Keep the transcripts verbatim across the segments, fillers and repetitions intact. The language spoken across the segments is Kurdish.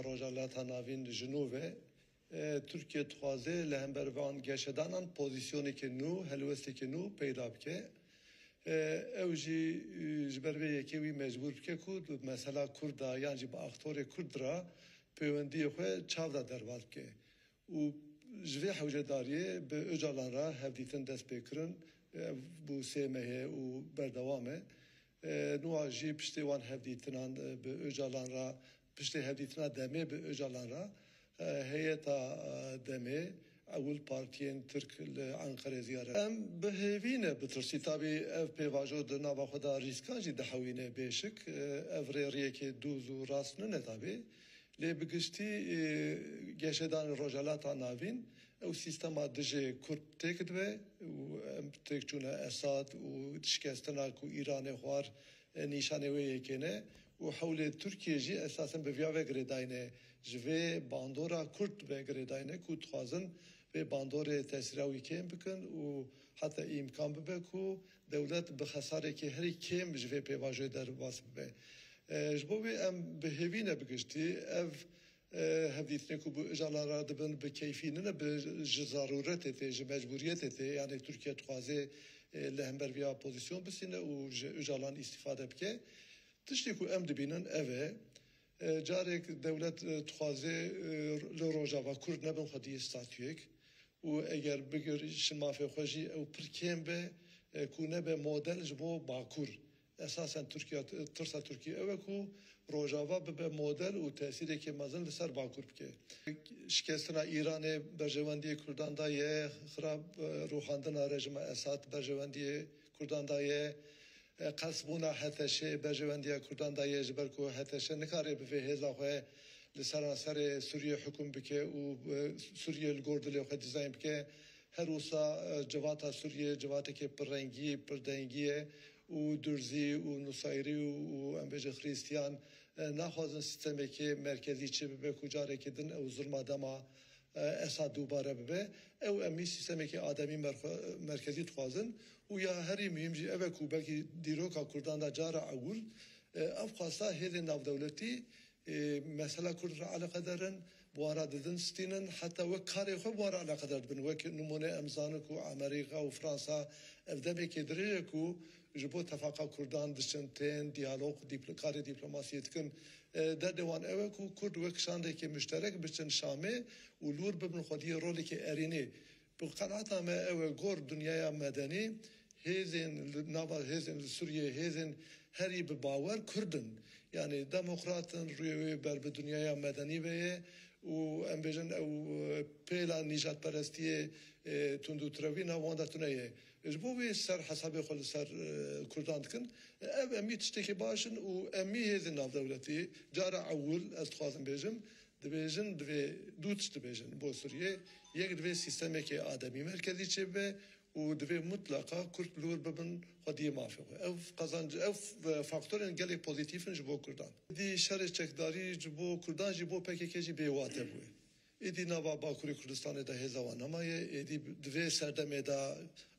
Rojhilata Navîn ji nû ve, e, Tirkiye dixwaze li hember van geşedanan pozîsyoneke nû, helwesteke nû peyda bike. E, ew jî, e, ji ber vê yekê wî mecbûr bike ku di mesela Kurd de yan jî bi aktorê Kurd re peywendiyê xwe çav de derbas bike. Û ji vê hewcedariyê bi Ocalan re hevdîtin dest pê kirin. Ev bû sê mehê û berdewam e. E, niha jî piştê wan hevdîtinan, e, bi Ocalan re, piştê hevdîtina demê bi Ocalan re, e, heyeta, e, demê ewil partiyên Tirk li Enqerê ziyaret. Em bi hêvî ne bitirsî. Tabî ev pêvajo di nava xwe de rîskan jî dihewîne bêşik. E, ev rêriyekê dûz û rast nine tabî. Lê bi giştî, e, geşedanê Rojhelata Navîn ew sîstema dijê Kurd têk dibe û em têkçûna Esad û şikestina ku Îranê xwar, e, nîşanê wê yekê ne û hewlê Tirkiye jî esasen bi viya ve girêdayî ne. Ji vê bandora Kurd ve girêdayî ne ku dixwazin vê bandorê tesîra wî kêm bikin û heta îmkan bibe ku dewlet bi xesarekî herî kêm ji vê pêvajoyê derbas bibe. E, ji bo vê em bi hêvî ne bi giştî ev, e, hevdîtinê ku bi Ocalan re dibin bi keyfî nine, bi, ji zarûretê tê, ji mecbûriyetê tê. Yanî Tirkiye dixwaze, e, li hember viya pozîsyon bisîne û ji Ocalan îstîfade bike. Tiştê ku em dibînin ev e, e, carek dewlet, e, dixwaze, e, li Rojava Kurd nebin xwediyê statuyek û eger bigirîşin mafê xwe jî ew pir kêm be, e, ku nebe model ji bo Bakur. Esasen Tirkiye, tirsa Tirkiye ew e ku Rojava bibe model û tesîrekê mezin li ser Bakur bike. Şikestina Îranê berjewendiyê Kurdan de ye, xirab, e, rûxandina rejîma Esad berjewendiyê Kurdan de ye, e, qelsbûna H T Ş'ê berjewendiya Kurdan de ye, ji ber ku H T Ş nikare bi vê hêza xwe li seranserê Sûriyê hukm bike û, e, Sûriyê li gor dilê xwe dîzayn bike. Her wisa, e, civata Sûriyê civateke pirrengî, pirdengî ye û Durzî û Nusayrî û, û em bêjin Xrîstiyan, e, naxwazin sîstemekê merkezî çêbibe ku carekê din ew zilma dema, e, Esad dubare bibe. Ew em wî sîstemekê ademî merxwe-, merkezî dixwazin û ya herî muhîm jî ev e ku belkî dîroka Kurdan de cara ewil, e, ev xwesta hêzên navdewletî, e, mesela Kurd re eleqedar in, bi wan re didin, distînin, heta wek karê xwe bi wan re eleqedar dibin. Wek nimûne em zanin ku Amerîka û Fransa ev demekê dirêj e ku ji bo tefaqa Kurdan diçin tên, diyalog, dîpl-, karê dîplomasiyê dikin. E, derdê wan ew e ku Kurd wek şandekê muşterek biçin Şamê û li wir bibin xwediyê rolekê erênî. Bi qenaeta me ew e, gor dinyaya medenî, hêzên li nava hêzên li Sûriyê, hêzên herî bi bawer Kurd in. Yanî demokrat in, rûyê wê ber bi dinyaya medenî ve ye û em bêjin ew, e, pêla nîjadperestiyê, e, tundûtirewî nav wan de tune ye. Ji bo wê ser hesabê xwe li ser, e, Kurdan dikin. Ev em wî tiştekî baş in û em wî hêzên navdewletî, cara ewil ez dixwazim bêjim, dibêjin, divê du tişt dibêjin bo Sûriyê. Yek divê sîstemekê ademî merkezî çêbibe û divê mutleqa Kurd li wir bibin xwediyê mafê xwe. Ev qazanc, ev, e, faktorên gelek pozîtîf in ji bo Kurdan. Dî şerê çekdarî ji bo Kurdan jî bo P K K jî bêwate bûye. Êdî nava Bakurê Kurdistanê de hêza wan nemaye. Êdî di vê serdemê de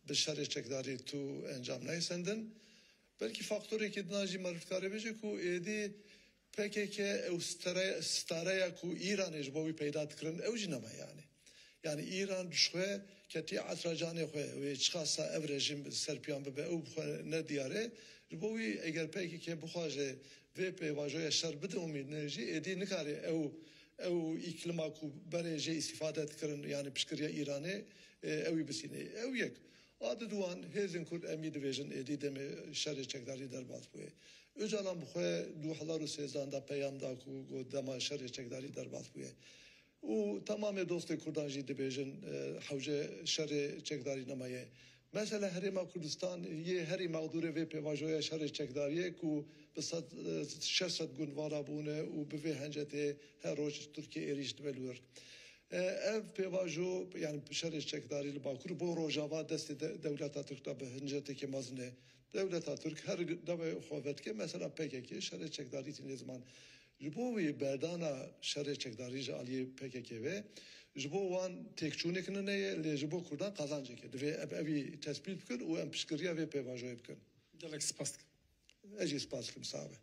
bi şerê çekdarî tu encam nayê sendin. Belkî faktorekî din jî meriv dikare bêje ku êdî P K K ew stere-, stareya ku Îranê ji bo wî peyda dikirin, ew jî nema yani. Yani Îran ji xwe ketî esra canê xwe, wê çiqasa ev rejîm serpiyan bibe, ew bi xwe ne diyar e. Ji bo wî eger P K K bixwaje vê pêvajoya şer bide û mîne jî, êdî nikare ew, ew îklima ku berê jê îstîfade dikirin, yani piştgiriya Îranê, e, ew ê bisîne. Ew yek. A di duwan, hêzên Kurd em ê dibêjin êdî demê şerê çekdarî derbas bûye. Ocalan bi xwe du hezar û sêzdehan de peyam da ku got dema şerê çekdarî derbas bûye. Û temamê dostê Kurdan jî dibêjin, e, hewce şerê çekdarî nemaye. Mesela Herêma Kurdistan yê herî mexdûrê vê pêvajoya şerê çekdariyê ku bi sed, e, şeş sed gund vala bûne û bi vê hencetê her roj Tirkiye êrîş dibe li wir. E, ev pêvajo, yani şerê çekdarî li Bakur bo Rojava destê de-, dewleta Tirk de bi hincetekê mezin e. Dewleta Tirk her dewê xwe vedike, mesela P K K şerê çekdarî tîne ziman. Ji bo wê berdana şerê çekdarî ji aliyê P K K ve, ji bo wan têkçûnek nine ye, lê ji bo Kurdan qazancek e. Divê em evî tespît bikin û em piştgiriya vê pêvajoyê bikin. Gelek spas dikim. Ez jî spas dikim, sax be.